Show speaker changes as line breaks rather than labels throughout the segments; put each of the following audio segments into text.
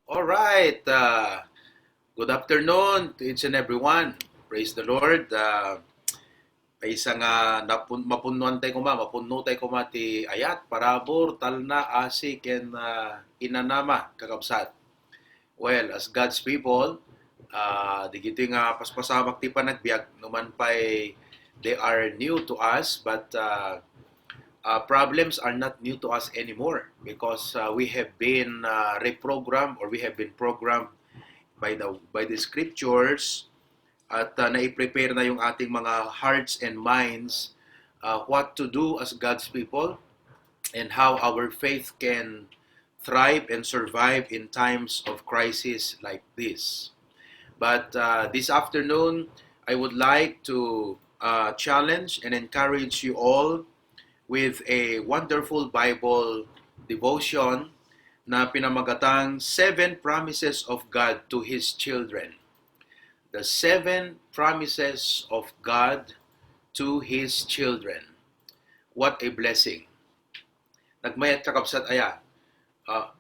All right. Good afternoon to each and everyone. Praise the Lord. Ay isang mapunuan tayo kuma, mapuno tayo kuma ti ayat, parabor, talna, asi, ken inanama, kakabsat. Well, as God's people, di gito nga paspasamak ti panagbiag, numan pa'y they are new to us, but problems are not new to us anymore because we have been reprogrammed or we have been programmed by the scriptures at nai-prepare na yung ating mga hearts and minds what to do as God's people and how our faith can thrive and survive in times of crisis like this. But this afternoon, I would like to challenge and encourage you all with a wonderful Bible devotion na pinamagatang Seven Promises of God to His Children. The seven promises of God to His children. What a blessing. Nagmayat kakabsat aya. Uh,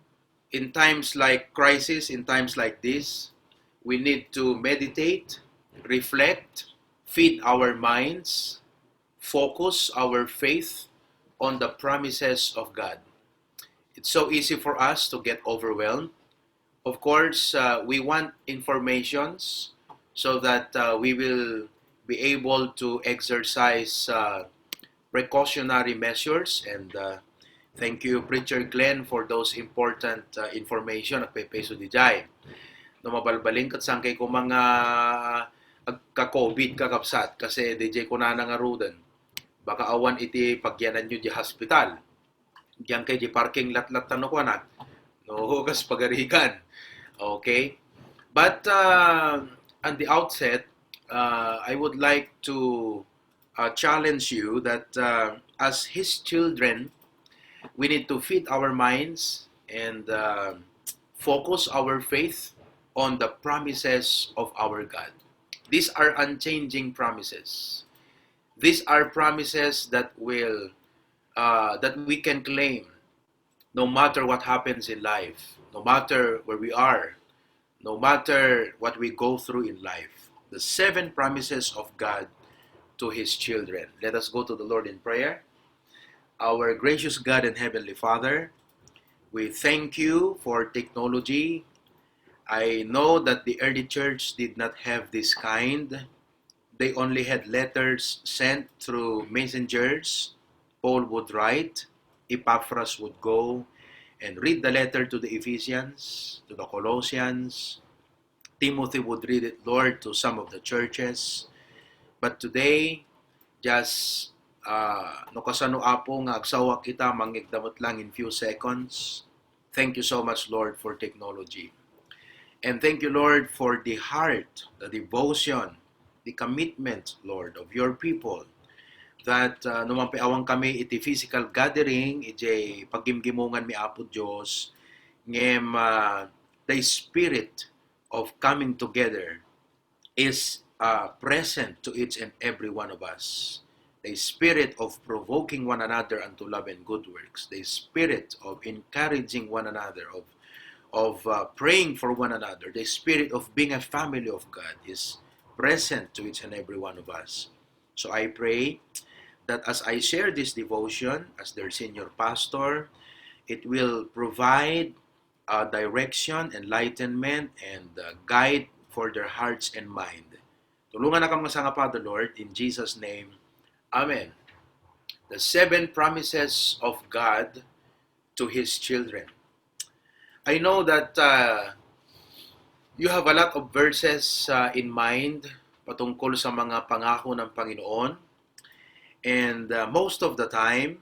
in times like crisis, in times like this, we need to meditate, reflect, feed our minds, focus our faith on the promises of God. It's so easy for us to get overwhelmed. Of course, we want informations so that we will be able to exercise precautionary measures. And thank you, Preacher Glenn, for those important information. Nagpepeso di jay. No mabalbaling kat sangkay ko mga ka-COVID kakapsat kasi DJ ko na nangarudan. Baka awan iti pagyanan nyo di hospital. Diyan kay di parking lat-lat tanong ko anak. No, kas pagarikan. Okay? But at the outset, I would like to challenge you that as His children, we need to feed our minds and focus our faith on the promises of our God. These are unchanging promises. These are promises that we can claim no matter what happens in life, no matter where we are, no matter what we go through in life. The seven promises of God to His children. Let us go to the Lord in prayer. Our gracious God and Heavenly Father, we thank you for technology. I know that the early church did not have this kind. They only had letters sent through messengers. Paul would write, Epaphras would go and read the letter to the Ephesians, to the Colossians. Timothy would read it, Lord, to some of the churches. But today, just no kasano apo nga agsawa kita mangigdamot lang in few seconds. Thank you so much, Lord, for technology. And thank you, Lord, for the heart, the devotion, the commitment, Lord, of your people that numampayawang kami iti physical gathering, iti pagimgimungan mi Apo Diyos, ngem the spirit of coming together is present to each and every one of us. The spirit of provoking one another unto love and good works, the spirit of encouraging one another, of praying for one another, the spirit of being a family of God is present to each and every one of us. So I pray that as I share this devotion as their senior pastor, it will provide direction, enlightenment, and guide for their hearts and mind. Tulungan na kami sa nga Father Lord, in Jesus' name, Amen. The seven promises of God to His children. I know that you have a lot of verses in mind patungkol sa mga pangako ng Panginoon. And most of the time,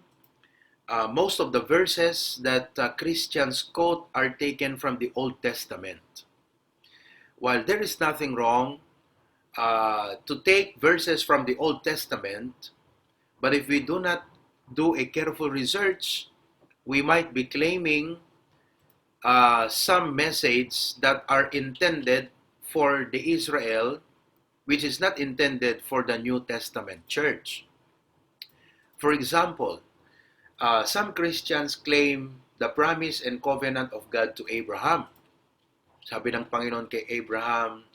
most of the verses that Christians quote are taken from the Old Testament. While there is nothing wrong to take verses from the Old Testament, but if we do not do a careful research, we might be claiming some message that are intended for the Israel, which is not intended for the New Testament church. For example, some Christians claim the promise and covenant of God to Abraham. Sabi ng Panginoon kay Abraham,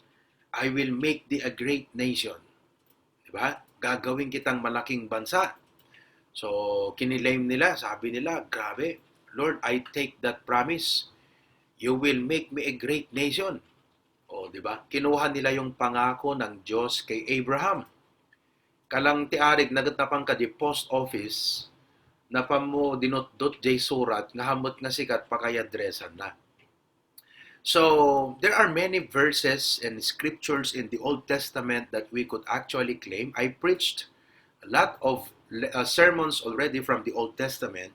I will make thee a great nation. Diba? Gagawin kitang malaking bansa. So, kinilaim nila, sabi nila, grabe, Lord, I take that promise. You will make me a great nation. O, di ba? Kinuha nila yung pangako ng Diyos kay Abraham. Kalang tiarig nagatapang ka di post office na pamo dinot-dot jay surat nga hamot nga sikat pakayadresan na. So, there are many verses and scriptures in the Old Testament that we could actually claim. I preached a lot of sermons already from the Old Testament,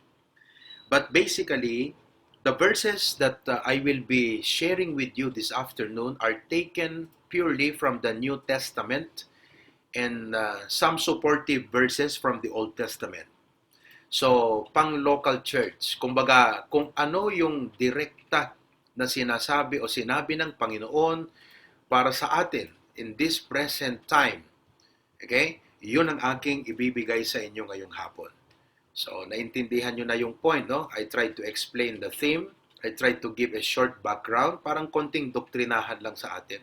but basically, the verses that I will be sharing with you this afternoon are taken purely from the New Testament and some supportive verses from the Old Testament. So, pang local church, kumbaga, kung ano yung direkta na sinasabi o sinabi ng Panginoon para sa atin in this present time. Okay? Yun ang aking ibibigay sa inyo ngayong hapon. So, naintindihan nyo na yung point, no? I tried to explain the theme. I tried to give a short background, parang konting doktrinahan lang sa atin.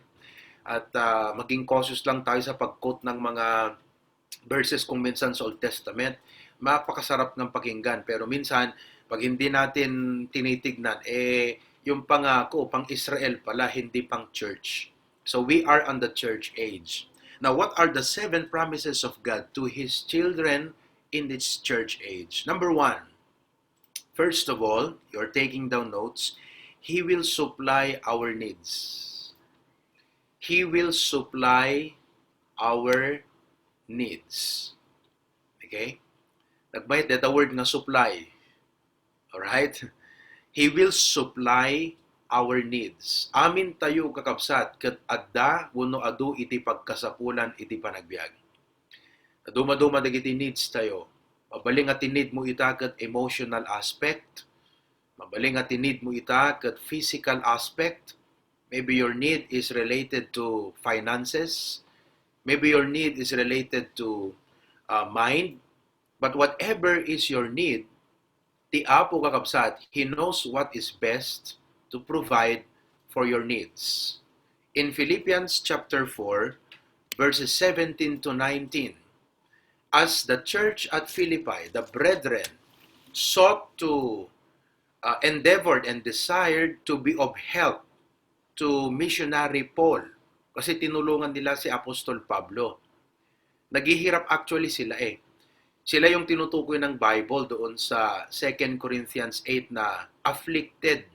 At maging cautious lang tayo sa pag-quote ng mga verses kung minsan sa Old Testament. Mapakasarap ng pakinggan. Pero minsan, pag hindi natin tinitignan, yung pangako, pang Israel pala, hindi pang church. So we are on the church age. Now, what are the 7 promises of God to His children in this church age? Number 1, first of all, you're taking down notes, He will supply our needs. He will supply our needs. Okay? Nagbayad the word nga supply. Alright? He will supply our needs. Amin tayo kakabsat, kat adda, wano adu iti pagkasapulan iti panagbiag. Duma-duma dagiti needs tayo. Mabaling at need mo ita kat emotional aspect. Mabaling at need mo ita kat physical aspect. Maybe your need is related to finances. Maybe your need is related to mind. But whatever is your need, the Apo kakabsat, He knows what is best to provide for your needs. In Philippians chapter 4, verses 17 to 19, as the church at Philippi, the brethren, sought to, endeavored and desired to be of help to missionary Paul, kasi tinulungan nila si Apostol Pablo. Naghihirap actually sila Sila yung tinutukoy ng Bible doon sa 2 Corinthians 8 na afflicted,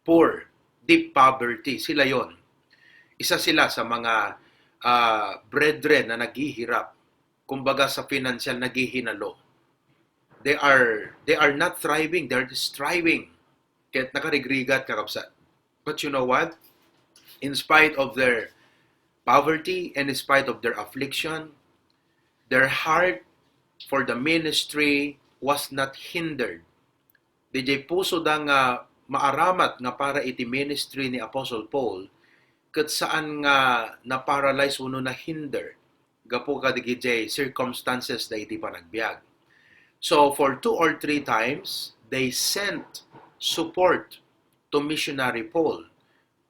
poor, deep poverty. Sila yon. Isa sila sa mga brethren na naghihirap. Kumbaga sa financial naghihinalo. They are not thriving, they're just striving. Kahit nakarigrigat kakabsat. But you know what? In spite of their poverty and in spite of their affliction, their heart for the ministry was not hindered. Dijay puso da nga maaramat nga para iti ministry ni Apostle Paul, kat saan nga na-paralyze uno na hinder, gapo ka dijay circumstances da iti panagbiag. So for 2 or 3 times, they sent support to missionary Paul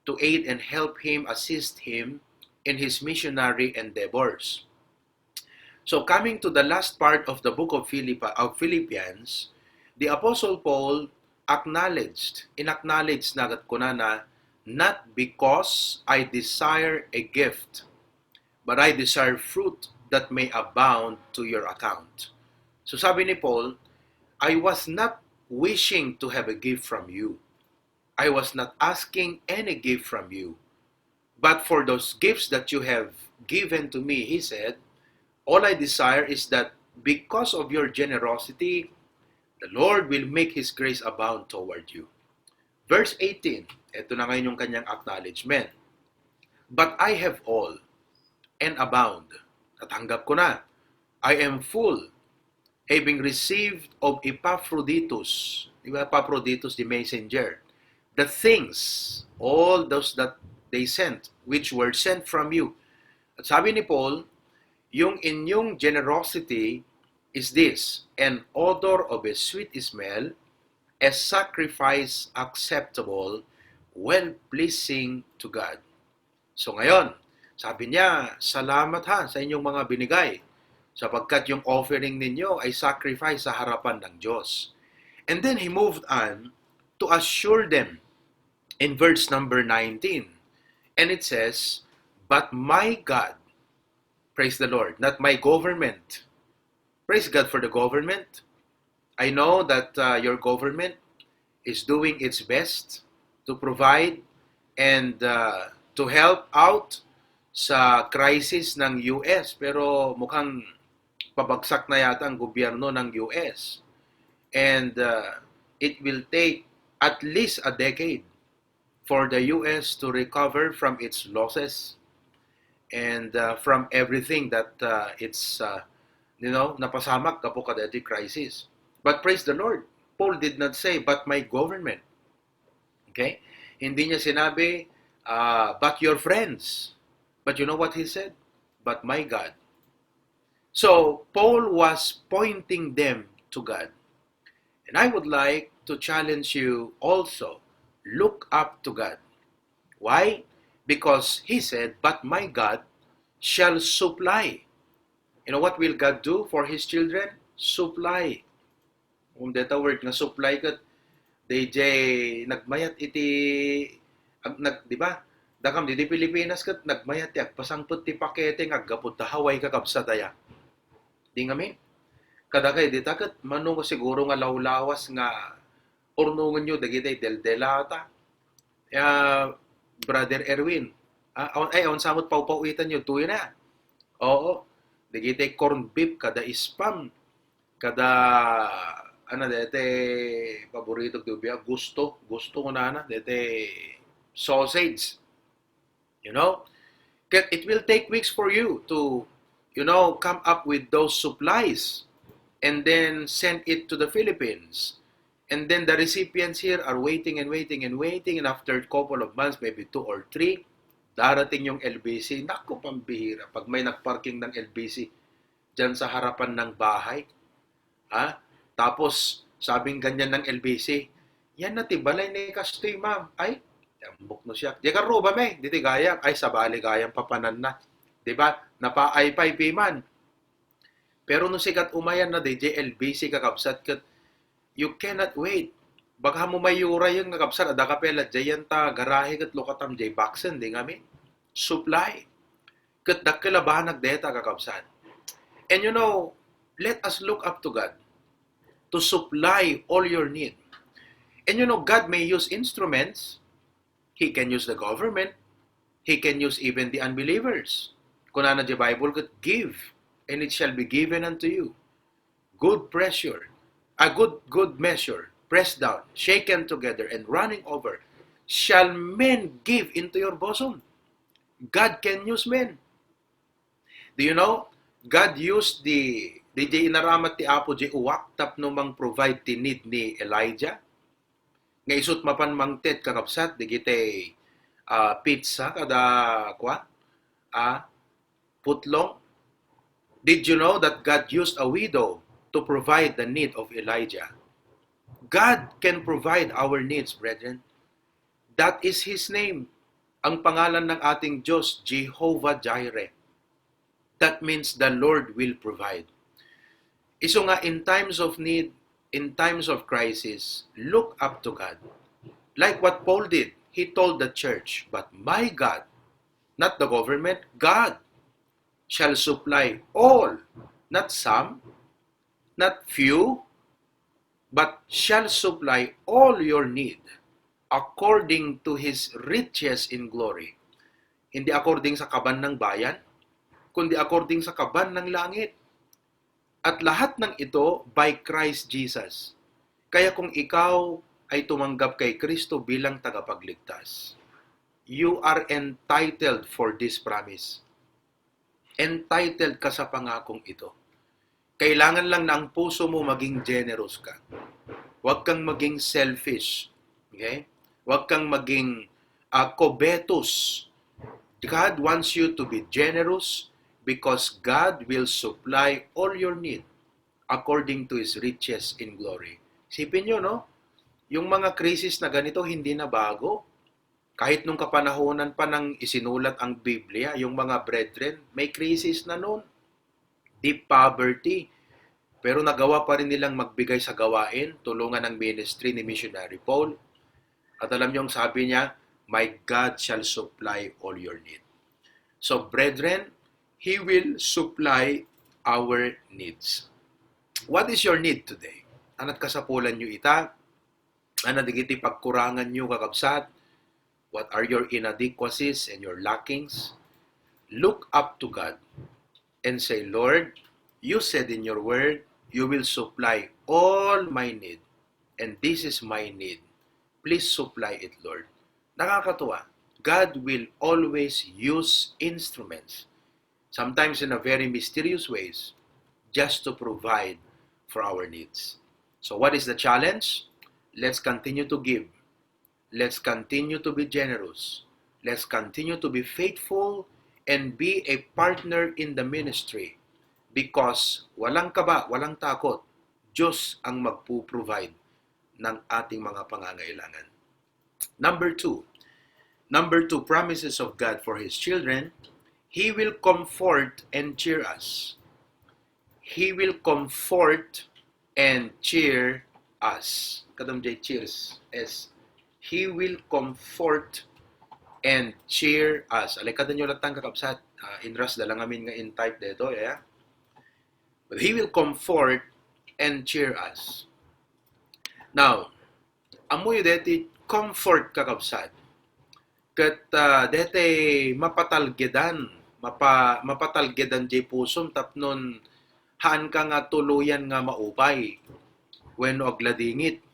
to aid and help him, assist him in his missionary endeavors. So coming to the last part of the book of Philippians, the Apostle Paul acknowledged na kunana, not because I desire a gift, but I desire fruit that may abound to your account. So sabi ni Paul, I was not wishing to have a gift from you. I was not asking any gift from you. But for those gifts that you have given to me, he said, all I desire is that because of your generosity, the Lord will make His grace abound toward you. Verse 18, ito na ngayon yung kanyang acknowledgement. But I have all and abound. Natanggap ko na. I am full, having received of Epaphroditus, Epaphroditus the messenger, the things, all those that they sent, which were sent from you. At sabi ni Paul, yung inyong generosity is this, an odor of a sweet smell, a sacrifice acceptable, well-pleasing to God. So ngayon, sabi niya, salamat ha sa inyong mga binigay sapagkat yung offering ninyo ay sacrifice sa harapan ng Diyos. And then he moved on to assure them in verse number 19. And it says, but my God, praise the Lord, not my government. Praise God for the government. I know that your government is doing its best to provide and to help out sa crisis ng US. Pero mukhang pabagsak na yata ang gobyerno ng US. And it will take at least a decade for the US to recover from its losses and from everything that it's, napasamak kapo kadati crisis. But praise the Lord, Paul did not say, but my government. Okay? Hindi niya sinabi, but your friends. But you know what he said? But my God. So, Paul was pointing them to God. And I would like to challenge you also, look up to God. Why? Because he said, but my God shall supply. You know what will God do for His children? Supply. Kung data word nga supply kat, DJ nagmayat iti, di ba? Dakam di Pilipinas kat nagmayat yak, pasangput ti pakete nga gapot tahaway kakabsataya. Di nga mi? Kada kay di takat, manong siguro nga lawlawas nga urnungan nyo, dagitay deldelata. Brother Erwin, on samot paupawitan nyo, tuyo na. Oo, dagitay corn beef, kada spam, kada, dete, paborito ko gusto ko na, dete, sausage. You know? It will take weeks for you to, come up with those supplies and then send it to the Philippines. And then the recipients here are waiting and waiting and waiting, and after a couple of months, maybe 2 or 3, darating yung LBC. Naku, pambihira. Pag may nagparking ng LBC dyan sa harapan ng bahay, tapos sabing ganyan ng LBC, yan na tibalay ni Kastoy, ma'am. Ay, tambok no siya. Di ka ruba, may. Di gayang. Ay, sabali gayang papanan na. Diba? Napaay pa ipiman. Pero nung sikat umayan na DJ LBC kakabsat kat, you cannot wait. Baka mo may yura yung kakabsat, ada kapela, jayan ta, garahe kat lukatam jay baksen, di nga mi. Supply. Kat dakilabahan nagdeta kakabsat. And let us look up to God to supply all your need. And God may use instruments. He can use the government. He can use even the unbelievers. Kung na the Bible, give, and it shall be given unto you. Good pressure, a good measure, pressed down, shaken together, and running over, shall men give into your bosom. God can use men. Do you know? God used the inaramat ti Apo di uwak tapno mang provide ti need ni Elijah. Nga isut mapan mangtet kakapsat digite pizza kada putlong. Did you know that God used a widow to provide the need of Elijah? God can provide our needs, brethren. That is His name. Ang pangalan ng ating Diyos, Jehovah Jireh. That means the Lord will provide. Iso nga, in times of need, in times of crisis, look up to God. Like what Paul did, he told the church, but my God, not the government, God shall supply all, not some, not few, but shall supply all your need according to His riches in glory. Hindi according sa kaban ng bayan, kundi according sa kaban ng langit. At lahat ng ito by Christ Jesus. Kaya kung ikaw ay tumanggap kay Kristo bilang tagapagligtas, you are entitled for this promise. Entitled ka sa pangakong ito. Kailangan lang na ang puso mo maging generous ka. Huwag kang maging selfish. Okay? Huwag kang maging covetous. God wants you to be generous because God will supply all your need according to His riches in glory. Sipin nyo, no? Yung mga krisis na ganito, hindi na bago. Kahit nung kapanahonan pa ng isinulat ang Biblia, yung mga brethren, may crisis na noon. Deep poverty. Pero nagawa pa rin nilang magbigay sa gawain, tulungan ng ministry ni Missionary Paul. At alam niyo, sabi niya, my God shall supply all your need. So, brethren, He will supply our needs. What is your need today? Anat kasapulan nyo ita? Anat digiti pagkurangan nyo kakabsat? What are your inadequacies and your lackings? Look up to God and say, Lord, you said in your word, you will supply all my need. And this is my need. Please supply it, Lord. Nakakatuwa. God will always use instruments, sometimes in a very mysterious ways, just to provide for our needs. So what is the challenge? Let's continue to give. Let's continue to be generous. Let's continue to be faithful and be a partner in the ministry. Because walang kaba, walang takot, Diyos ang magpo-provide ng ating mga pangangailangan. Number two, promises of God for His children. He will comfort and cheer us. He will comfort and cheer us. Kadamjay cheers. S. He will comfort and cheer us. Alay kada nyo latang kakabsat. Inras dalang amin nga in type dito. Yeah? But He will comfort and cheer us. Now, amoy deti comfort kakabsat. Kat deti mapatalgedan. Mapatalgedan jay pusom tapnon haan ka nga tuluyan nga maupay. Wenno agladingit.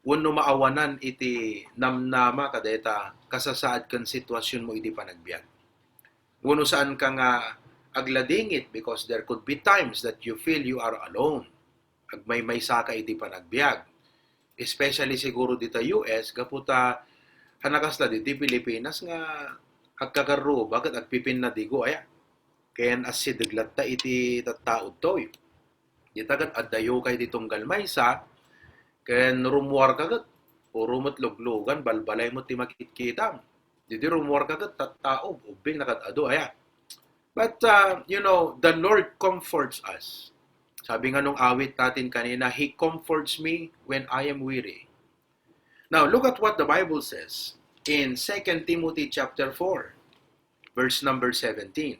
Wenno maawanan iti namnama kadeta kasasaad kan sitwasyon mo iti panagbiag. Wenno saan ka nga agladingit because there could be times that you feel you are alone. Agmay saka iti panagbiag. Especially siguro dito US, kaputa hanakas na dito Pilipinas nga agkakaru, bakit agpipin na digo, aya. Kayan as si deglat ta iti tattaod to. Di tagat addayo kay ditong galmaysa, kayan rumuar kagat, o rumot luglugan, balbalay mo ti makitkitam. Di rumuar kagat, tattaob, ubing nakatado, aya. But, the Lord comforts us. Sabi nga nung awit natin kanina, He comforts me when I am weary. Now, look at what the Bible says in 2 Timothy chapter 4, verse number 17.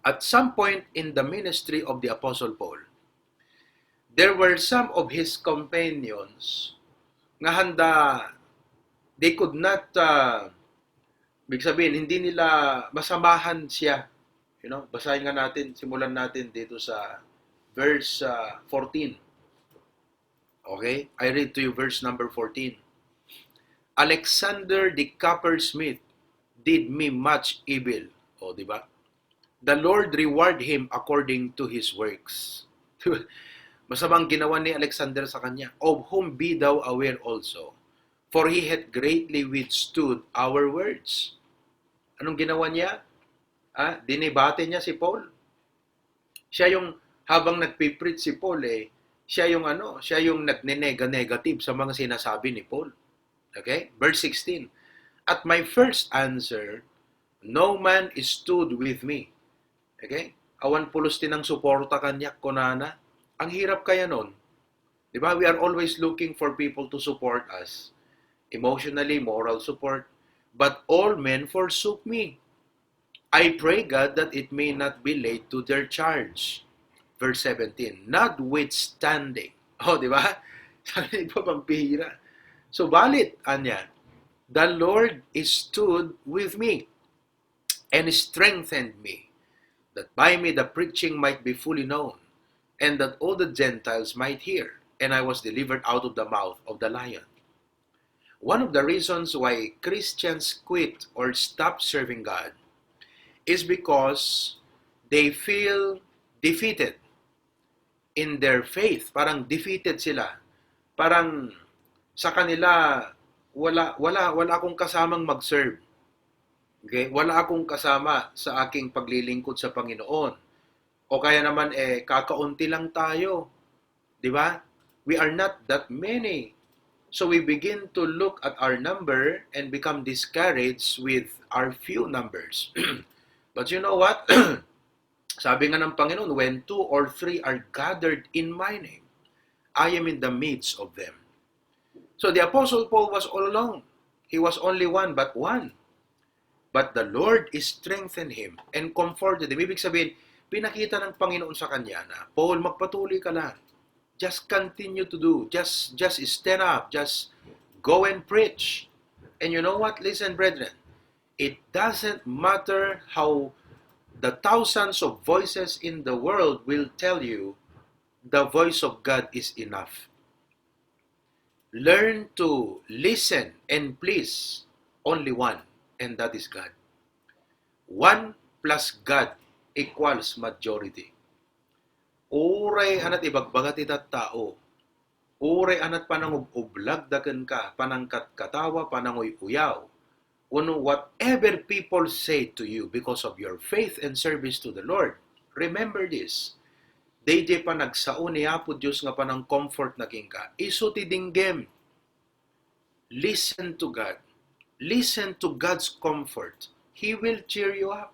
At some point in the ministry of the Apostle Paul, there were some of his companions nga handa, they could not, big sabihin, hindi nila masamahan siya. Basahin nga natin, simulan natin dito sa verse 14. Okay? I read to you verse number 14. Alexander the coppersmith did me much evil. O, di ba? The Lord reward him according to his works. Masamang ginawa ni Alexander sa kanya, of whom be thou aware also, for he had greatly withstood our words. Anong ginawa niya? Dinibate niya si Paul. Siya yung, habang nagpipreach si Paul, siya yung nagnenega-negative sa mga sinasabi ni Paul. Okay? Verse 16. At my first answer, no man stood with me. Okay? Awan pulos tinang suporta kanya kunana. Ang hirap kaya nun. Diba? We are always looking for people to support us. Emotionally, moral support. But all men forsook me. I pray God that it may not be laid to their charge. Verse 17. Notwithstanding. Di ba? Sabi pa pampihira. So, balit, anya, the Lord stood with me and strengthened me, that by me the preaching might be fully known, and that all the Gentiles might hear, and I was delivered out of the mouth of the lion. One of the reasons why Christians quit or stop serving God is because they feel defeated in their faith. Parang defeated sila. Parang sa kanila, wala akong kasamang mag-serve. Okay? Wala akong kasama sa aking paglilingkod sa Panginoon. O kaya naman, kakaunti lang tayo. Di ba? We are not that many. So we begin to look at our number and become discouraged with our few numbers. But you know what? Sabi nga ng Panginoon, when two or three are gathered in my name, I am in the midst of them. So the Apostle Paul was all alone. He was only one but one. But the Lord is strengthened him and comforted him. Ibig sabihin, pinakita ng Panginoon sa kanya na, Paul, magpatuloy ka lang. Just continue to do. Just stand up. Just go and preach. And you know what? Listen, brethren. It doesn't matter how the thousands of voices in the world will tell you the voice of God is enough. Learn to listen and please only one, and that is God. One plus God equals majority. Uray anat ibagbagat ita tao. Uray anat panangublag daken ka, panangkat katawa, panangoy uyaw. Uno whatever people say to you because of your faith and service to the Lord, remember this. DJ pa nagsaon niya po Diyos nga panang comfort na king ka. Iso ti dinggem. Listen to God. Listen to God's comfort. He will cheer you up.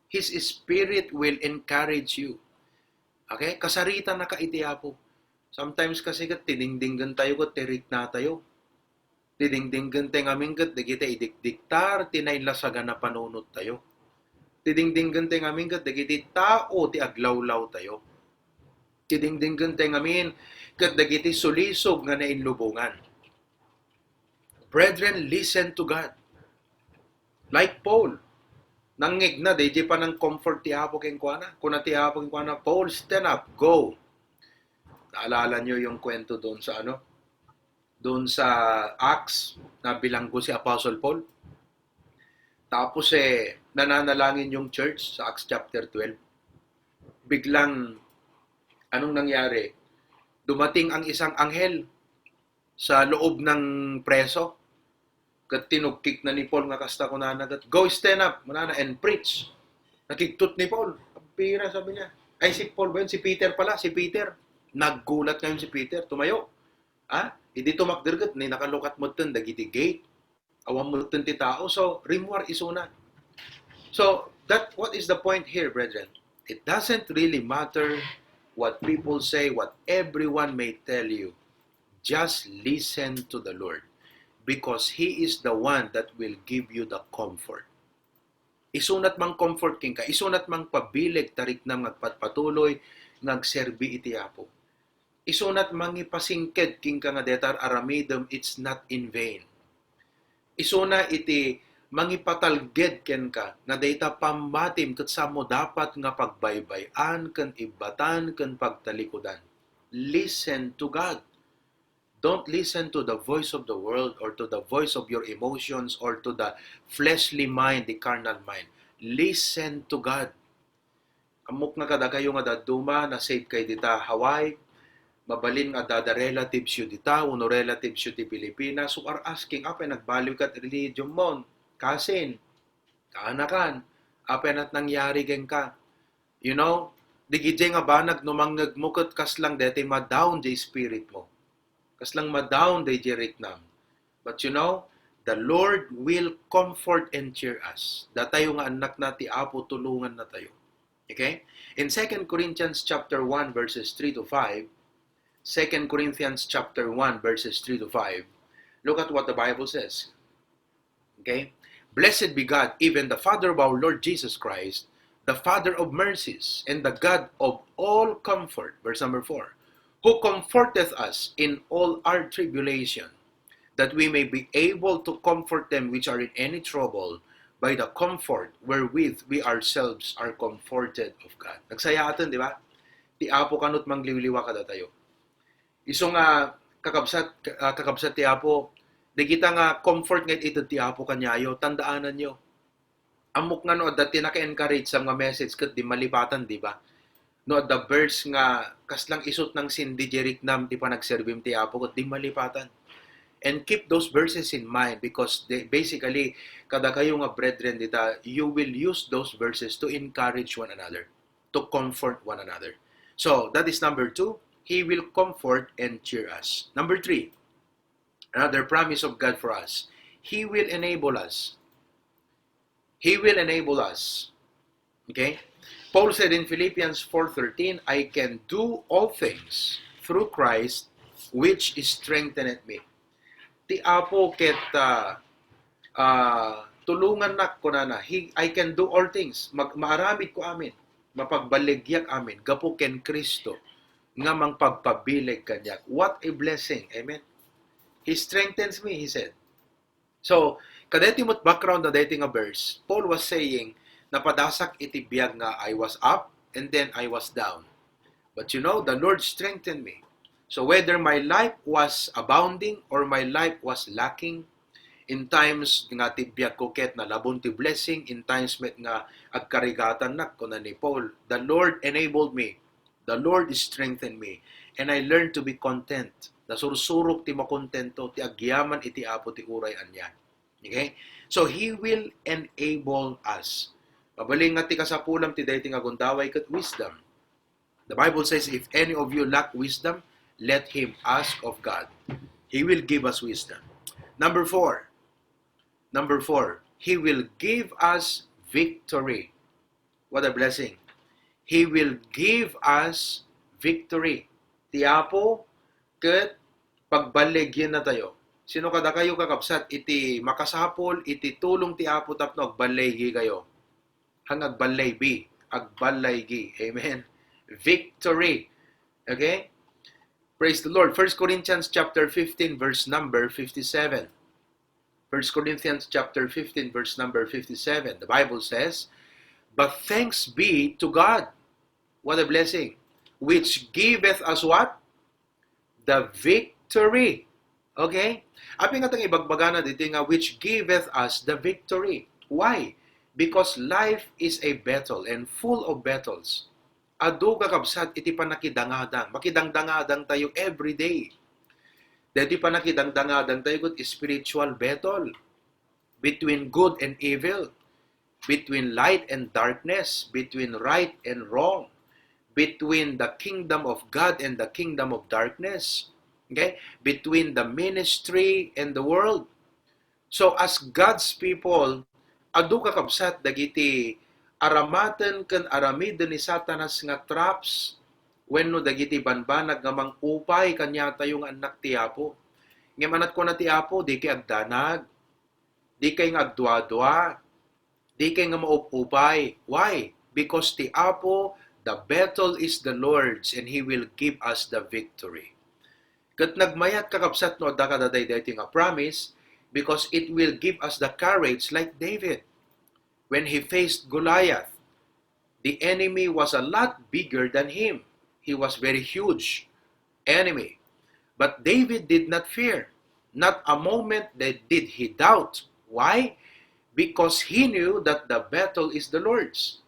His Spirit will encourage you. Okay? Kasarita na kaitiya po. Sometimes kasi kat tinindinggan tayo kat tirik na tayo. Tidingdinggan tayo ngamin kat di kita idikdiktar, tinaylasagan na panunod tayo. Tidingdinggan tayo ngamin kat di kita tao, ti aglawlaw tayo. Tidingdinggan tayo ngamin kat di kita sulisog nga nainlubungan. Brethren, listen to God. Like Paul. Nangig na, di pa ng comfort ti Apo keng kuana. Kung na ti Apo keng kuana, Paul, stand up, go. Naalala nyo yung kwento doon sa doon sa Acts, na bilanggo si Apostle Paul. Tapos nananalangin yung church sa Acts chapter 12. Biglang, anong nangyari? Dumating ang isang anghel sa loob ng preso. Kat tinugkik na ni Paul nga kasta ko nanagat. Go, stand up, manana, and preach. Nakiktot ni Paul. Pira, sabi niya. Ay, si Paul ba yun? Si Peter pala, si Peter. Naggulat ngayon si Peter. Tumayo. Hindi tumakdirgat. Ni nakalukat mo ito, dagiti gate. Awang mo ito ti tao. So, rimwar isuna. So, what is the point here, brethren? It doesn't really matter what people say, what everyone may tell you. Just listen to the Lord. Because He is the one that will give you the comfort. Isunat mang comfort king ka, isunat mang pabilig tarik na ngagpatpatuloy, ngagserbi iti Apo. Isunat mang ipasingked king ka nga detar aramidem, it's not in vain. Isuna iti mangipatalged ken ka, nga data pambatim kat sa mo dapat nga pagbaybayan, ken ibatan, ken pagtalikudan. Listen to God. Don't listen to the voice of the world or to the voice of your emotions or to the fleshly mind, the carnal mind. Listen to God. Amok nga kada kayo nga daduma na save kay dita Hawaii, mabalin nga da relatives yu dita, uno relatives yu ti Pilipinas, so are asking, apay nagbaliw kat religion mon, kasin, kaanakan, apay nat nangyari gen ka. You know, digidye nga banag numanggag mo kat kaslang dete ma-down the spirit mo. Kaslang ma-down the jeriknam. But you know, the Lord will comfort and cheer us. Da tayo nga anak na ti Apo, tulungan na tayo. Okay? In 2 Corinthians chapter 1 verses 3 to 5, 2 Corinthians chapter 1 verses 3 to 5, look at what the Bible says. Okay? Blessed be God, even the Father of our Lord Jesus Christ, the Father of mercies, and the God of all comfort, verse number 4, who comforteth us in all our tribulation, that we may be able to comfort them which are in any trouble by the comfort wherewith we ourselves are comforted of God. Nagsaya atin, di ba? Ti Apo kanot mangliwliwa kada tayo. Iso nga kakabsat ti Apo, di kita nga comfort nga ito ti Apo kanyayo, tandaanan nyo. Amok nga no, dati naka-encourage sa mga message kat di malipatan, di ba? No, the verse nga kaslang isot ng sindi jeriknam ti pa nagserbim ti Apo kat di malipatan. And keep those verses in mind because they, basically kada kayo nga brethren dita, you will use those verses to encourage one another, to comfort one another. So that is number 2. He will comfort and cheer us. Number 3. Another promise of God for us. He will enable us. He will enable us. Okay? Paul said in Philippians 4:13, I can do all things through Christ which strengtheneth me. Ti apo ket tulungan nak ko na I can do all things. Maaramid ko amin. Mapagbaligyak amin. Gapo ken Kristo nga mang pagpabilig kanyak. What a blessing. Amen. He strengthens me, he said. So, kadeti mo't background na dating a verse, Paul was saying, napadasak iti biyag nga I was up and then I was down. But you know, the Lord strengthened me. So whether my life was abounding or my life was lacking, in times nga ti biyag ko ket na labon ti blessing, in times met nga agkarigatan nak ko na ni Paul, the Lord enabled me. The Lord strengthened me. And I learned to be content. Nasursurok ti makontento, ti agyaman iti apo ti uray anyan. Okay? So He will enable us. Mabaling nga ti kasapulam ti dayti nga gundaway ket wisdom. The Bible says, if any of you lack wisdom, let him ask of God. He will give us wisdom. Number four, He will give us victory. What a blessing. He will give us victory. Tiapo, ket pagbaligyan na tayo. Sino kada kayo kakabsat, iti makasapol, iti tulong tiapo tapno, agbalaygi kayo. Hang agbalaybi, agbalaygi. Amen. Victory. Okay? Praise the Lord. 1 Corinthians chapter 15, verse number 57. 1 Corinthians chapter 15, verse number 57. The Bible says, but thanks be to God. What a blessing. Which giveth us what? The victory. Okay? Api nga tang ibagbagana dito nga, which giveth us the victory. Why? Because life is a battle and full of battles. Adu kakabsat iti panakidangadang. Makidangdangadang tayo every day. Dati panakidangdangadang tayo good spiritual battle between good and evil, between light and darkness, between right and wrong, between the kingdom of God and the kingdom of darkness, okay? Between the ministry and the world. So as God's people, adu kakabsat dagiti aramaten ken aramiden ni Satanas nga traps wenno dagiti banbanag nga mangupay kanya tayong anak ti Apo. Ngem anak ko na ti Apo, di kay agdanag, di kay nga agdwa-dwa, di kay nga maupupay. Why? Because ti Apo, the battle is the Lord's and He will give us the victory. Kat nagmayat kakabsat no da kadaday dayti nga promise, because it will give us the courage like David. When he faced Goliath, the enemy was a lot bigger than him. He was very huge enemy. But David did not fear. Not a moment did he doubt. Why? Because he knew that the battle is the Lord's.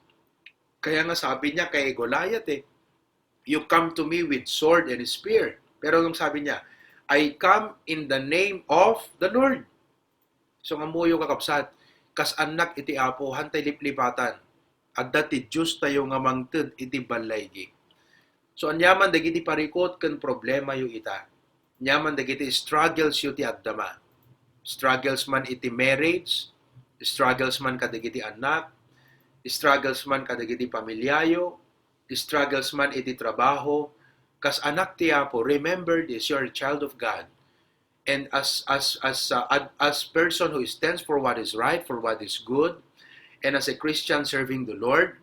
Kaya nga sabi niya kay Goliath, you come to me with sword and spear. Pero yung sabi niya, I come in the name of the Lord. So nga mo yung kakapsat, kas anak iti Apo, hantay liplipatan. At dati Diyos tayo nga mangted iti balaygi. So anyaman dagiti parikot ken problema yu ita. Anyaman dagiti struggles yu ti agdama. Struggles man iti marriage, struggles man kadagiti anak, struggles man kadagiti pamilyayo, struggles man iti trabaho. Kas anak ti Apo, remember this, you're a child of God. And as person who stands for what is right, for what is good, and as a Christian serving the Lord,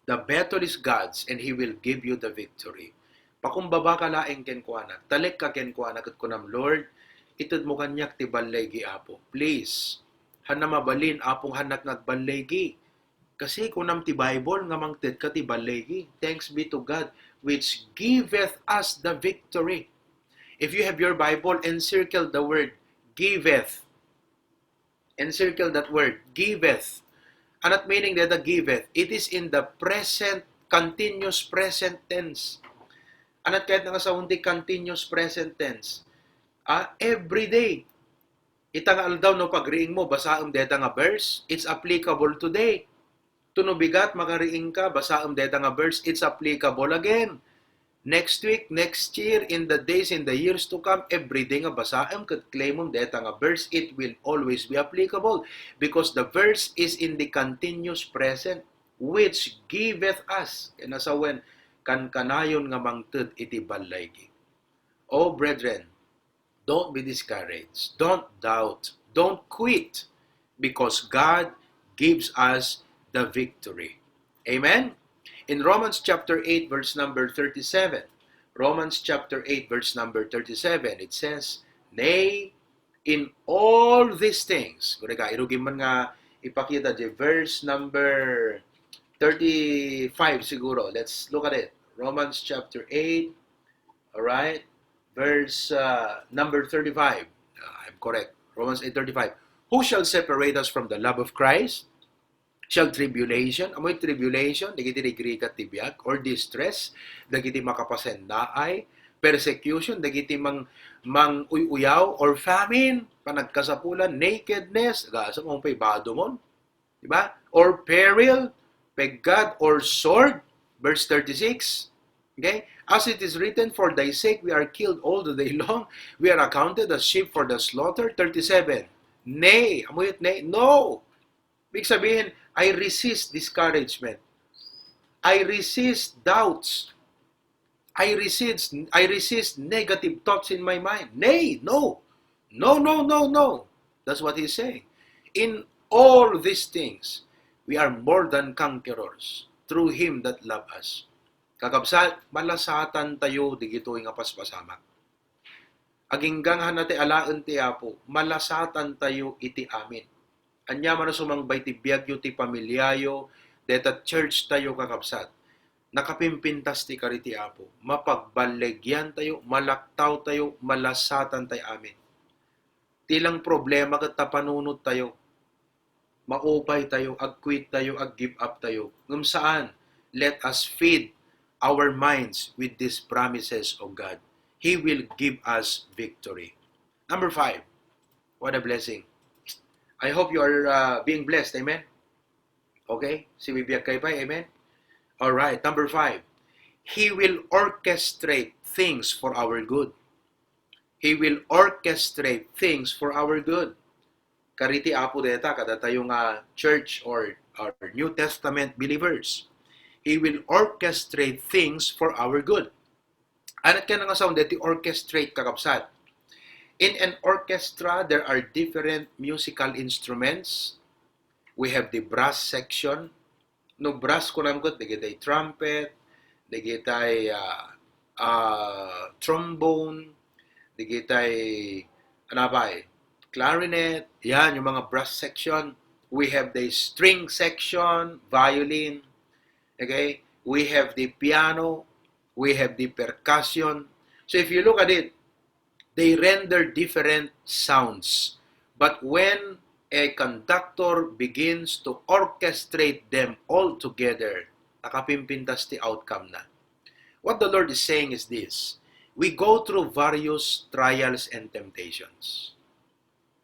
the battle is God's and He will give you the victory. Pakumbaba ka laeng kenkwana, talik ka kenkwana kat kunam Lord, itad mo kanyak ti balaygi Apo. Please, hana mabalin apong hanak ngagbalaygi. Kasi kunam ti Bible nga mangted ka ti balaygi. Thanks be to God which giveth us the victory. If you have your Bible, encircle the word giveth. Encircle that word, giveth. Anot meaning that the giveth? It is in the present, continuous present tense. Anot kahit nga sa unti continuous present tense. Every day. Itang aldaw no pagriing mo, basaam deta nga verse, it's applicable today. Tunubigat, magariing ka, basaam deta nga verse, it's applicable again. Next week, next year, in the days, in the years to come, every day nga basaam kat claimon deta nga verse, it will always be applicable because the verse is in the continuous present which giveth us. And nasa when, kan kanayon nga mangted iti balay. Oh, brethren, don't be discouraged. Don't doubt. Don't quit because God gives us the victory. Amen? In Romans chapter 8, verse number 37, Romans chapter 8, verse number 37, it says, Nay, in all these things, kureka, irugin man nga ipakita di verse number 35 siguro. Let's look at it. Romans chapter 8, alright, verse number 35. I'm correct. Romans 8:35. Who shall separate us from the love of Christ? Shall tribulation, amoy tribulation, dagiti rigrigat tibiyag, or distress, dagiti makapasen naay, persecution, dagiti mang uyaw, or famine, panagkasapulan, nakedness, gasa mong paibado mon, diba? Or peril, peggad, or sword, verse 36, okay? As it is written, for thy sake we are killed all the day long, we are accounted as sheep for the slaughter, 37, nay, amoy nay, no! Ibig sabihin, I resist discouragement. I resist doubts. I resist negative thoughts in my mind. Nay, no. No, no, no, no. That's what he's saying. In all these things, we are more than conquerors through Him that love us. Kakabsat, malasatan tayo, digito nga paspasamak. Aginggang hanate alaan ti Apo, malasatan tayo iti amin. Anya man sumangbay ti biyagyo ti pamilyayo, deta church tayo kakabsat. Nakapimpintas ti kariti Apo. Mapagbalegyan tayo, malaktaw tayo, malasatan tayo amin. Tilang problema kat tapanunod tayo. Maupay tayo, ag-quit tayo, ag-give up tayo. Ngam saan? Let us feed our minds with these promises of God. He will give us victory. Number 5. What a blessing. I hope you are being blessed. Amen? Okay? Si bibiyag kayo pa. Amen? Alright. Number 5. He will orchestrate things for our good. He will orchestrate things for our good. Kariti apo deta kada tayong church or New Testament believers. He will orchestrate things for our good. Anat ka na nga sound deti orchestrate kakabsat. In an orchestra, there are different musical instruments. We have the brass section. No brass ko lang kot, digitay trumpet, digitay trombone, digitay clarinet. Yan, yung mga brass section. We have the string section, violin. Okay? We have the piano. We have the percussion. So if you look at it, they render different sounds. But when a conductor begins to orchestrate them all together, nakapimpintas ti outcome na. What the Lord is saying is this: we go through various trials and temptations.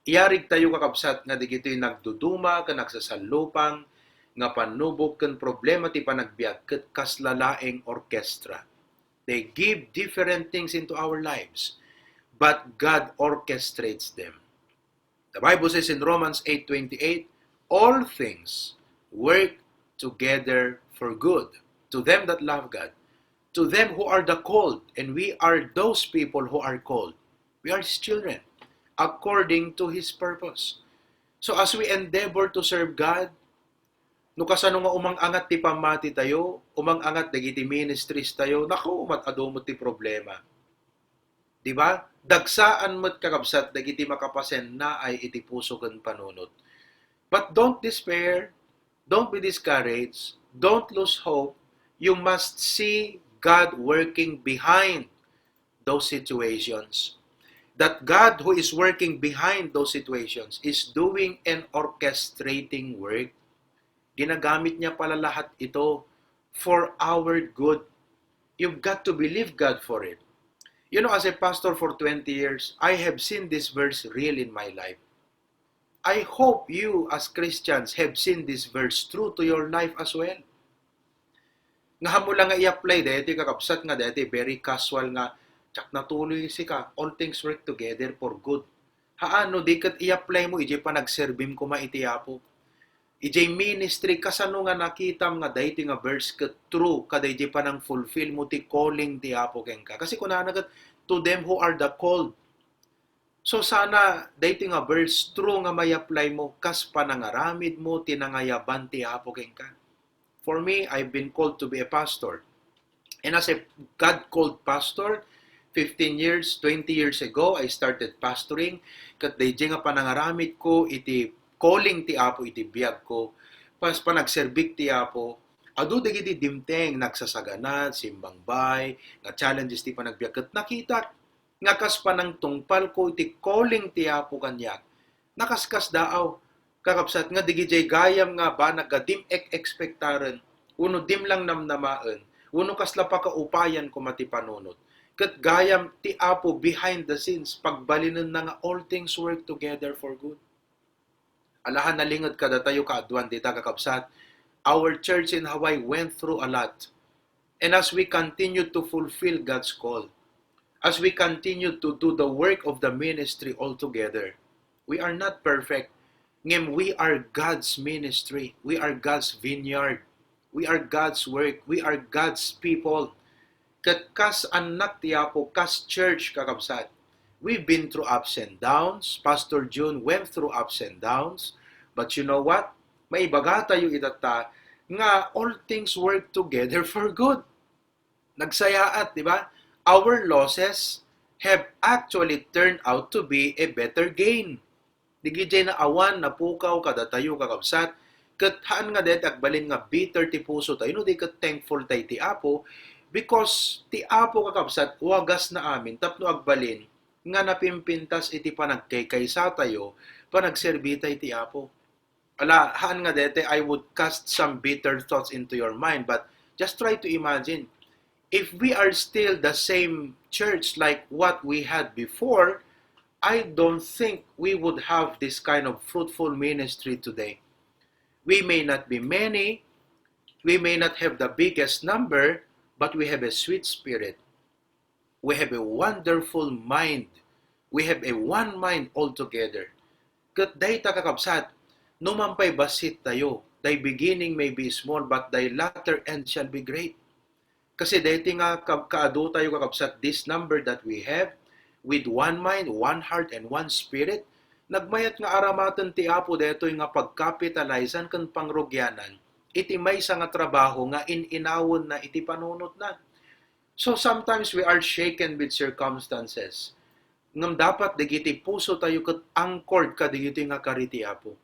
Iyarig tayo kakabsat nga digito'y nagduduma, ka nagsasalupang, nga panubok kan problema ti panagbiag, kat kaslalaeng orkestra. They give different things into our lives. But God orchestrates them. The Bible says in Romans 8:28, all things work together for good to them that love God, to them who are the called, and we are those people who are called. We are His children, according to His purpose. So as we endeavor to serve God, no kasano nga umang-angat ti pamati tayo, umang-angat dagiti ministries tayo, naku, mat-adumot ti problema. Diba? Dagsaan mo't kakabsat, dagiti makapasen na ay iti puso ken panunot. But don't despair, don't be discouraged, don't lose hope. You must see God working behind those situations. That God who is working behind those situations is doing an orchestrating work. Ginagamit niya pala lahat ito for our good. You've got to believe God for it. You know, as a pastor for 20 years, I have seen this verse real in my life. I hope you as Christians have seen this verse true to your life as well. Nga mo lang nga i-apply deti kakabsat nga deti very casual nga tsak natuloy si ka all things work together for good. Haano di kat i-apply mo ije pa nagserbim ko maitiapo. Ije ministry kasano nga nakita nga dati nga verse kat true kada ije pa nang fulfill mo ti calling ti apo ken ka. Kasi kuna nagat to them who are the called. So sana dati nga verse true nga may apply mo kas panangaramid mo tinangayaban ti apo ken ka. For me, I've been called to be a pastor. And as a God-called pastor, 15 years, 20 years ago, I started pastoring. Kat dayjay nga panangaramid ko, iti calling ti Apo, iti biyag ko. Pas panagserbik ti Apo, adu dagiti dimteng, nagsasaganat, simbang bay, nga challenges ti panagbiag. Kat nakita, nga kas panang tungpal ko, iti calling ti Apo kanyak. Nakaskas daaw, kakapsat nga digijay gayam nga ba nagadim ekspektaren uno dim lang namnamaan uno kasla pa kaupayan ko mati panunot ket gayam ti Apo behind the scenes pagbalinan na nga all things work together for good. Alahan nalingod kada tayo kaadwan dita kakapsat, our church in Hawaii went through a lot, and as we continue to fulfill God's call, as we continue to do the work of the ministry all together, we are not perfect. Ngem, we are God's ministry. We are God's vineyard. We are God's work. We are God's people. Kat kas anak ti Apo, kas church kakabsat. We've been through ups and downs. Pastor June went through ups and downs. But you know what? May ibaga tayo itata nga all things work together for good. Nagsayaat, di ba? Our losses have actually turned out to be a better gain. Digijay na awan na pukaw kada tayo kakabsat ket haan nga det agbalin nga bitter ti puso tayo no di ket thankful tayo ti Apo because ti Apo kakabsat wagas na amin tapno agbalin nga napimpintas iti panagkaykaysa tayo panagserbi tayo ti Apo. Ala haan nga dete I would cast some bitter thoughts into your mind, but just try to imagine if we are still the same church like what we had before, I don't think we would have this kind of fruitful ministry today. We may not be many, we may not have the biggest number, but we have a sweet spirit. We have a wonderful mind. We have a one mind altogether. Kat day kakabsat, numampay basit tayo. Thy beginning may be small, but thy latter end shall be great. Kasi dahil nga kaado tayo kakabsat, this number that we have, with one mind, one heart, and one spirit, nagmayat nga aramatan ti Apo detoy nga pagkapitalizan kan pangrugyanan, iti may sa nga trabaho nga inawon na iti panunot na. So sometimes we are shaken with circumstances. Ngam dapat digiti puso tayo kat anchored ka digiti nga kariti Apo.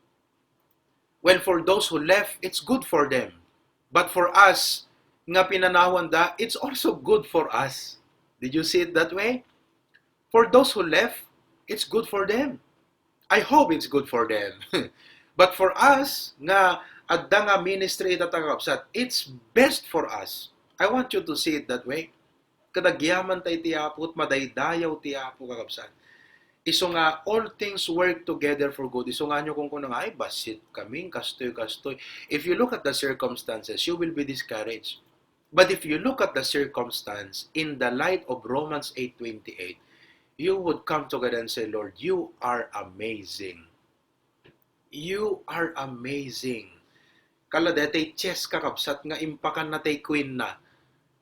Well, for those who left, it's good for them. But for us, nga pinanawan da, it's also good for us. Did you see it that way? For those who left, it's good for them. I hope it's good for them. But for us, nga adda nga ministry itatagapsat, it's best for us. I want you to see it that way. Kadagyaman tayo ti Apo, madaydayaw ti Apo kakapsat. Iso nga, all things work together for good. Iso nga nyo kung nga, ay, basit kaming, kastoy. If you look at the circumstances, you will be discouraged. But if you look at the circumstance in the light of Romans 8:28, you would come together and say, Lord, you are amazing. You are amazing. Kala detay chess kakabsat nga impakan na tay queen na.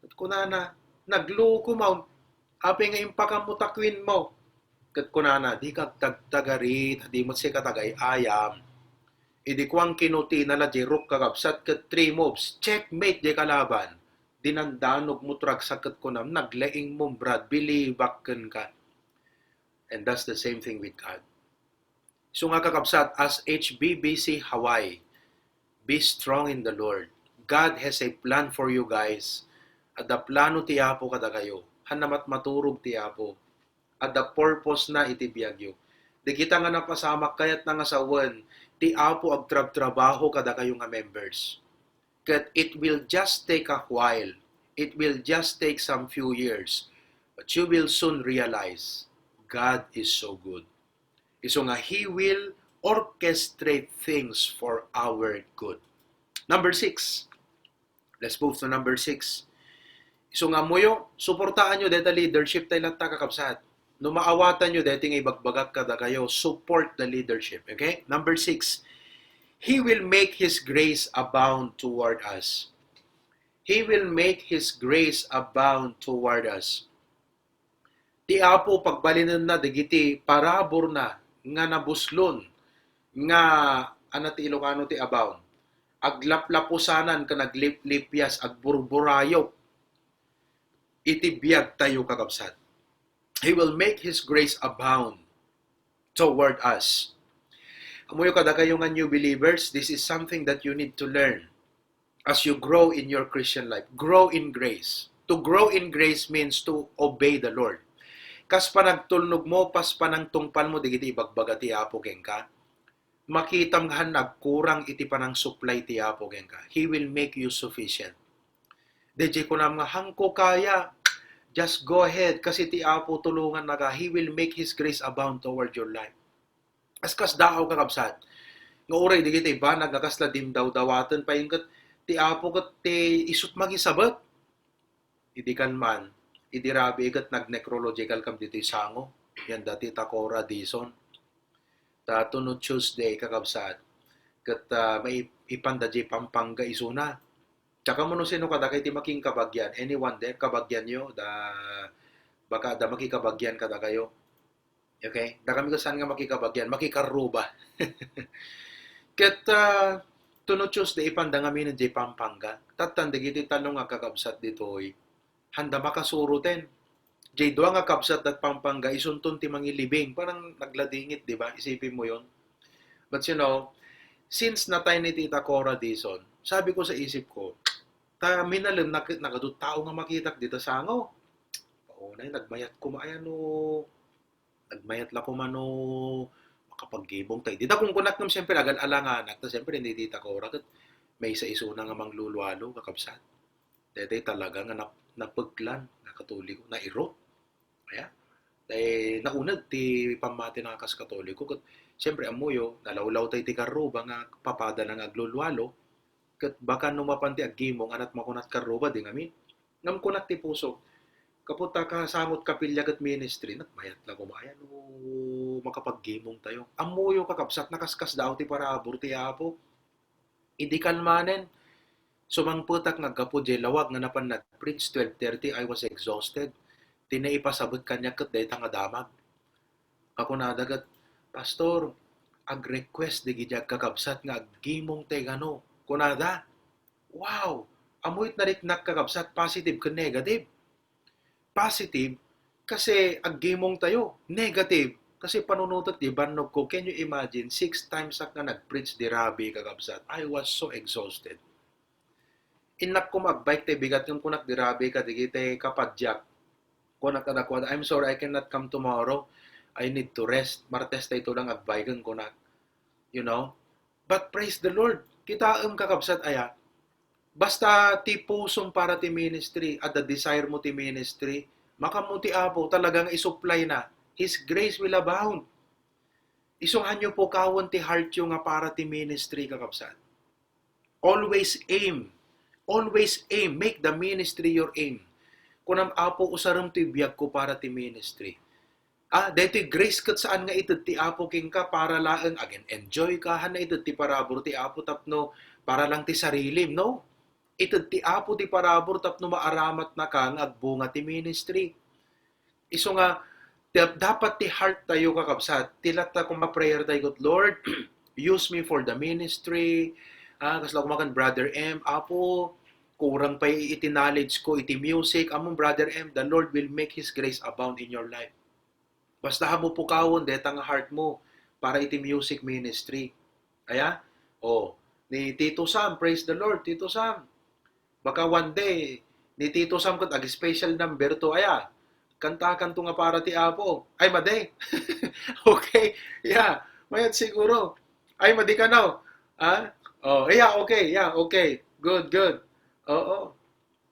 At kunana, nagloko mo, api nga impakan mo ta queen mo. Kat kunana, di kag tagtagarit, di mo siya katagay ayam. Idi kuang kinuti na la jirok kakabsat kat 3 moves, checkmate di kalaban. Dinandanog mo tragsakat kunam, naglaing mo brad, bilibakken ka. And that's the same thing with God. So nga kakabsat, as HBBC Hawaii, be strong in the Lord. God has a plan for you guys. At the plano ti Apo kada kayo. Hanamat maturog ti Apo. At the purpose na itibiyag yu. Di kita nga napasamak kayat na nga sawan, ti Apo ag trabaho kada kayo nga members. Kat it will just take a while. It will just take some few years. But you will soon realize God is so good. Iso nga, He will orchestrate things for our good. Number 6, Let's move to number 6. So nga mo yung suportaan nyo deta leadership tayo lang kakabsat. No maawatan nyo deti nga ibagbagak kada kayo, support the leadership. Okay? Number 6, He will make His grace abound toward us. He will make His grace abound toward us. Ti apo pagbalinan na digiti parabor na nga nabuslon nga ana ti Ilocano ti abound. Aglaplapusanan ka nagliplipyas agburburayok iti biyag tayo kakabsat. He will make His grace abound toward us. Amuyo kada kayo nga new believers, this is something that you need to learn as you grow in your Christian life. Grow in grace. To grow in grace means to obey the Lord. Kas panagtulnog mo, pas panang tungpal mo, digiti ibagbaga ti Apo keng ka, makitam nga nagkurang iti panang supply ti Apo keng ka. He will make you sufficient. DJ ko na mga hangko kaya, just go ahead, kasi ti Apo tulungan na ka. He will make His grace abound toward your life. Askas daaw kakabsat. Nga uray, digiti ba, nagakasla dim daw-dawatan pa yung ti Apo kat ti isut magisabat. Idi kan man, idi rabi kat nag-necrological kam dito sango. Yan dati Takora Dison. Tatunod Tuesday kakabsat. Kat may ipanda di Pampanga isuna. Tsaka mo no sino kada kay ti making kabagyan. Anyone there, kabagyan nyo. Baka da makikabagyan kada kayo. Okay? Da kami kasan nga makikabagyan. Makikaruba. Kat tunod Tuesday ipanda nga min di Pampanga. Tatanda giti tanong nga kakabsat ditoy. Handa makasuruten. Jay doa nga kabsat at Pampanga, isunton ti mangilibing. Parang nagladingit, di ba? Isipin mo yon. But you know, since natay ni Tita Cora Dison, sabi ko sa isip ko, minalim nakadut tao nga makitak dito sa ango. Paunay, nagmayat ko maayano. Nagmayat la ko mano makapag-gibong tayo. Dita kung kunak nam siyempre agal-alanganak. Ta siyempre hindi Tita Cora. May isa isuna nga mangluluwalo, kakabsat. Dito talaga nga napaglan, nakatuliko, nairo. Kaya, dahil naunad ti pamati ng akas katoliko. Kat, siyempre, amuyo, nalawlaw tayo ti karuba nga papada ng aglulwalo. Kat baka numapanti agimong anat makunat karuba, di ngamin. Ngam kunat ti puso. Kapunta ka samot kapilya kat ministry, nagmayat lang kumayan o makapaggimong tayo. Amuyo kakapsat, nakaskas daw ti parabor ti apo. Idi kalmanen. Sumangputak nagkapo di lawag nga napan nag-preach 12:30, I was exhausted. Tinaipasabot kanya kat dahi nga damag. Ako nadagat, Pastor, ag-request di gijag kakabsat nga aggimong te gano. Kunada, wow, amuit na rin nakakabsat, positive ka negative. Positive, kasi aggimong tayo. Negative, kasi panunutot di banog ko. Can you imagine, 6 times ak nga nag-preach di Rabbi kakabsat. I was so exhausted. Inak ko magbike te bigat yung kunak dirabe ka digite kapadyak. Kunak adakwada, I'm sorry, I cannot come tomorrow. I need to rest. Martes tayo lang agbiken kunak. You know? But praise the Lord. Kita kakabsat aya. Basta ti pusong para ti ministry at the desire mo ti ministry, makamuti apo talagang isupply na. His grace will abound. Isunghan nyo po kawon ti heart yung nga para ti ministry kakabsat. Always aim. Always aim. Make the ministry your aim. Kung ang apo usaram ti biyag ko para ti ministry. Dito grace kat saan nga ito ti apo king ka para laang again enjoy ka na ito ti parabor ti apo tapno para lang ti sarilim, no? Ito ti apo ti parabor tapno maaramat na ka nga agbunga ti ministry. Iso nga dapat ti heart tayo kakabsat. Tilat ta kung ma-prayer tayo, Lord, use me for the ministry. Kasla kumakan Brother M, apo, kurang pa iti knowledge ko, iti music, among Brother M, the Lord will make His grace abound in your life. Basta mo po kawon, deta nga heart mo, para iti music ministry. Kaya, ni Tito Sam, praise the Lord, Tito Sam. Baka one day, ni Tito Sam kat ag-special number to, kanta-kanto nga para ti apo. Ay, maday. Okay, yeah, mayat siguro. Ay, madi ka now. Okay. Good.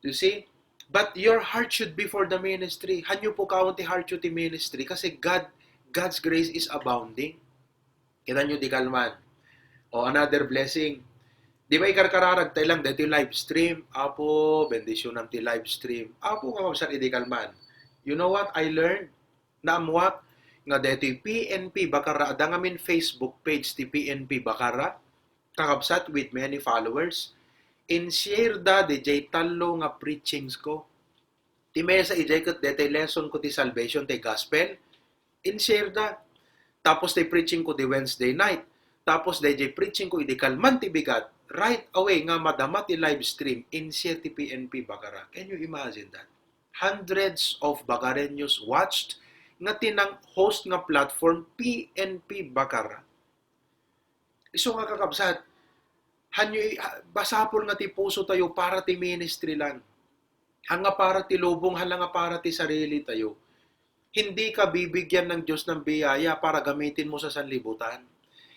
You see? But your heart should be for the ministry. Hanyo po kawon ti heart you ti ministry kasi God's grace is abounding. Kita nyo di kalman. Another blessing. Di ba ikarkararag tayo lang dito live stream? Apo, bendisyon ng ti live stream. Apo nga mabsar idikalman. You know what I learned? Naamwat nga dito PNP Bakara. Ada ngamin Facebook page ti PNP Bakara. Kakabsat with many followers. In-share da DJ talo nga preachings ko. Ti mesa ijay kat dito lesson ko ti salvation ti gospel. In-share da. Tapos day preaching ko di Wednesday night. Tapos day preaching ko idi kalman ti bigat. Right away nga madama ti live stream in-share ti PNP Bakara. Can you imagine that? Hundreds of Bagareños watched nga tinang host nga platform PNP Bakara. Iso nga kakabsat, basapol nga ti puso tayo para ti ministry lang. Hanga para ti lubong, hanga para ti sarili tayo. Hindi ka bibigyan ng Diyos ng biyaya para gamitin mo sa sanlibutan.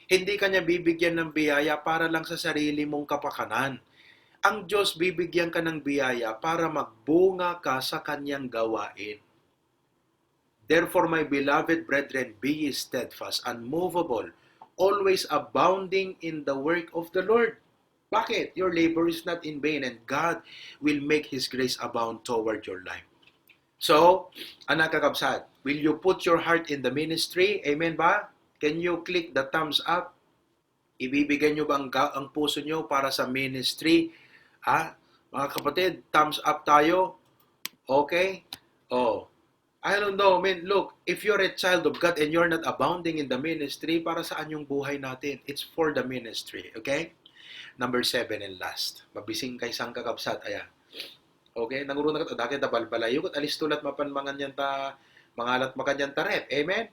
Hindi ka niya bibigyan ng biyaya para lang sa sarili mong kapakanan. Ang Diyos bibigyan ka ng biyaya para magbunga ka sa kanyang gawain. Therefore, my beloved brethren, be ye steadfast, unmovable, always abounding in the work of the Lord. Bakit? Your labor is not in vain, and God will make His grace abound toward your life. So, anak kakabsat, will you put your heart in the ministry? Amen ba? Can you click the thumbs up? Ibibigay nyo ba ang puso nyo para sa ministry? Ha? Mga kapatid, thumbs up tayo. Okay? Oh. I don't know, man. Look, if you're a child of God and you're not abounding in the ministry, para saan yung buhay natin? It's for the ministry. Okay? Number 7 and last. Mabising kay sang kakabsat. Ayan. Okay? Nanguro na kat, daki ta balbalayo kat alis tulat mapanmangan yan ta, mangalat makanyan ta rep. Amen?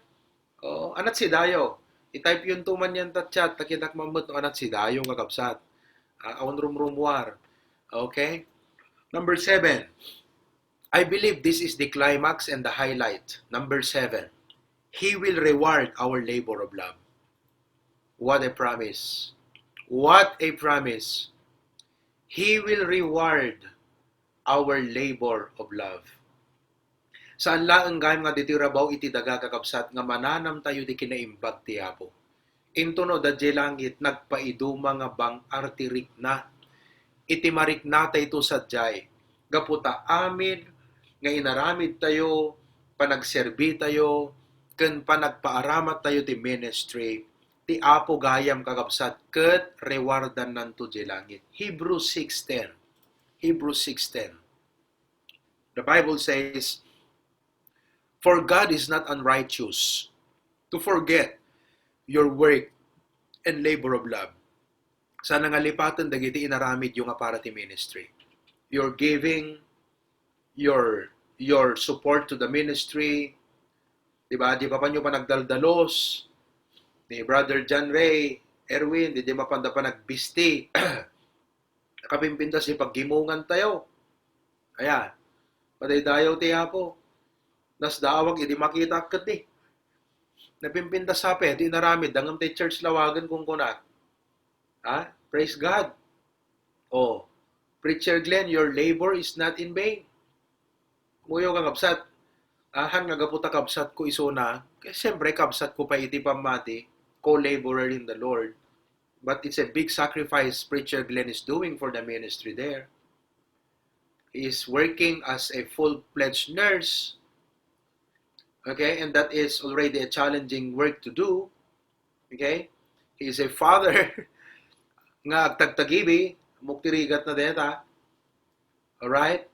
Oh, anat si Dayo. I-type yun tuman yan ta chat. Takitak mamut no anat si Dayo kakabsat. Awan rumrumwar. Okay? Number 7. I believe this is the climax and the highlight. Number 7. He will reward our labor of love. What a promise. What a promise. He will reward our labor of love. Saan laang gayam nga ditirabaw iti daga kakabsat nga mananam tayo di kinaimbag ti Apo. Into no dadye langit nagpaiduma nga bang artirik na. Iti marik na tayo sadyay. Gaputa amin nga inaramid tayo, panagserbi tayo, ken panagpaaramat tayo ti ministry. Ti Apo gayam kakabsat ket rewardan nanto di langit. Hebrews 6:10. Hebrews 6:10. The Bible says, for God is not unrighteous to forget your work and labor of love. Sana nga lipatan dagiti inaramid yung para ti ministry. Your giving, your support to the ministry, diba? Di pa nyo pa nagdaldalos, ni Brother John Ray, Erwin, di mapanda pa nagbisti. Nakapimpintas si paggimungan tayo. Ayan. Paday dayaw ti Apo. Nas daawag, hindi makita kat eh. Napimpintas sape, di naramid, dangam tayo church lawagan kung kunat. Ha? Praise God. Oh, Preacher Glenn, your labor is not in vain. Muyo kang kabsat. Han nga gaputa kabsat ko isuna. Kaya siyempre kabsat ko pa iti pamati, co-laborer in the Lord. But it's a big sacrifice Preacher Glenn is doing for the ministry there. He is working as a full-fledged nurse. Okay, and that is already a challenging work to do. Okay, he is a father nga agtagtagibi, muktirigat na deta. Alright?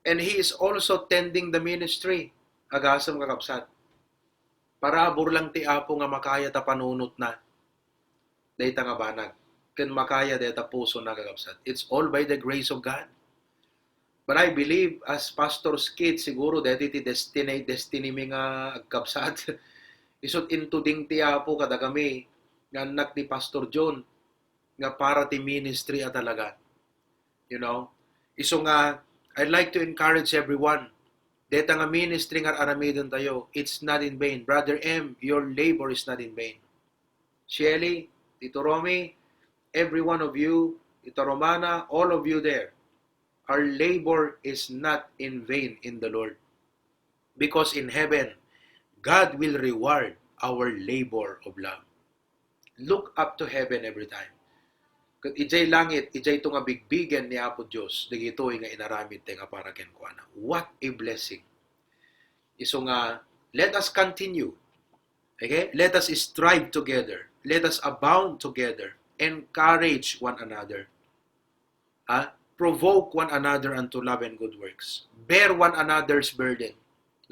And he is also tending the ministry. Agasam kakabsat. Para burlang ti Apo nga makaya ta panunot na. Dayta nga banag. Ken makaya deta puso na kakabsat. It's all by the grace of God. But I believe as pastor's kid, siguro dati ti destiny mi nga agkabsat. Isot into ding ti Apo kada kami nga anak ni Pastor John nga para ti ministry at talaga. You know? Iso nga, I'd like to encourage everyone. Deta nga ministry nga aramidon tayo. It's not in vain. Brother M, your labor is not in vain. Shelly, Tito Romy, every one of you, Tito Romana, all of you there. Our labor is not in vain in the Lord. Because in heaven, God will reward our labor of love. Look up to heaven every time. Kat ijay langit, ijay ito nga bigbigan ni Apo Diyos, digito nga inaramid te nga para ken kuana. What a blessing. Iso nga, let us continue. Okay? Let us strive together. Let us abound together. Encourage one another. Provoke one another unto love and good works. Bear one another's burden.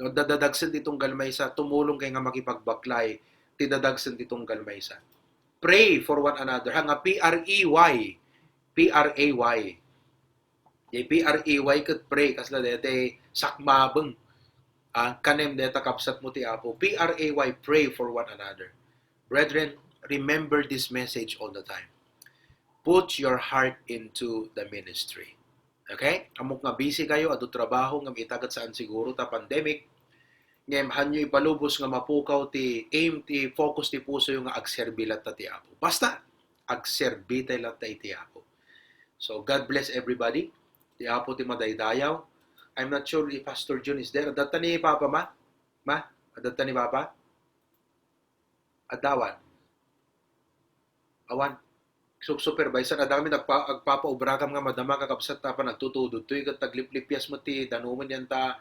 No, dadadagsan ditong galmaysa, tumulong kay nga makipagbaklay, tidadagsan ditong galmaysa. Pray for one another. Hanga P-R-E-Y. P-R-A-Y. P-R-A-Y kat pray. Kasla dete sakmabeng. Kanem deta kapsat mo ti Apo. P-R-A-Y. Pray for one another. Brethren, remember this message all the time. Put your heart into the ministry. Okay? Amok nga busy kayo, adu trabaho, nga itagat saan siguro ta pandemic, ngem hanyo ipalubos nga mapukaw ti aim ti focus ti puso yung nga agserbilat ta ti Apo. Basta agserbitay lat ta iti Apo. So God bless everybody. Ti Apo ti madaydayaw. I'm not sure if Pastor June is there. Adata ni Papa ma? Ma? Adata ni Papa? Adawan. Awan. Supervisor, adami nagpapaubrakam nga madama kakapsat ta pa nagtutudod. Tuy kat tagliplipyas mo ti danuman yan ta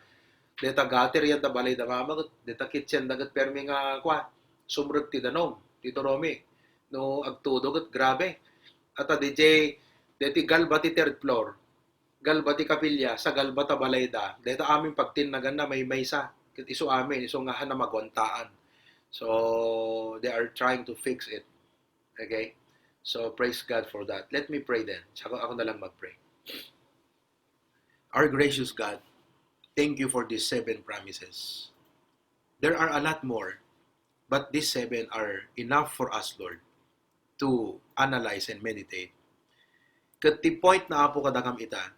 deta gater yan ta balay da mama deta kitchen dagat permi nga kwa sumrut ti danom tito Romy no agtudo kat grabe at DJ deti galba ti third floor galba ti kapilya sa galba ta balay da deta amin pagtinagan na may maysa ket isu amin isu nga na magwantaan so they are trying to fix it. Okay, so praise God for that. Let me pray then. Saka ako na lang mag-pray. Our gracious God, thank you for these 7 promises. There are a lot more, but these 7 are enough for us, Lord, to analyze and meditate. Kat ti point na Apo kadakam ita,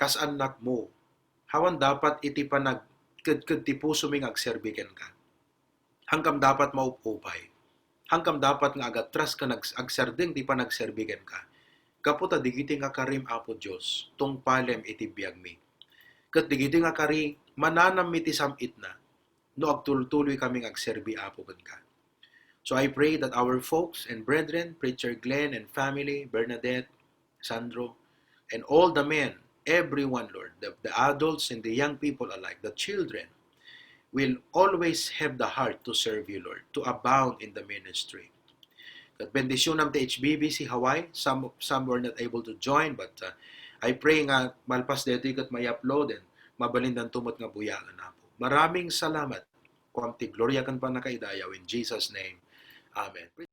kas anak mo, hawan dapat iti panag, kat ti puso ming agserbiken ka. Hangkam dapat maupupay. Hangkam dapat nga agatras ka agserdeng ti panagserbiken ka. Kaputa digiti nga karim Apo Diyos, tong palem iti biyag mi. Kat digiti nga kari, mananam iti samit na, no agtultuloy kaming agserbi Apo ka. So I pray that our folks and brethren, Preacher Glenn and family, Bernadette, Sandro, and all the men, everyone, Lord, the adults and the young people alike, the children, will always have the heart to serve you, Lord, to abound in the ministry. Kat bendisyon ng THBBC Hawaii, some were not able to join, but I pray nga malpas dito kat may upload and mabalindan tumot nga buyakan na po. Maraming salamat. Kuamti gloria kan pa nakaidayaw in Jesus' name. Amen.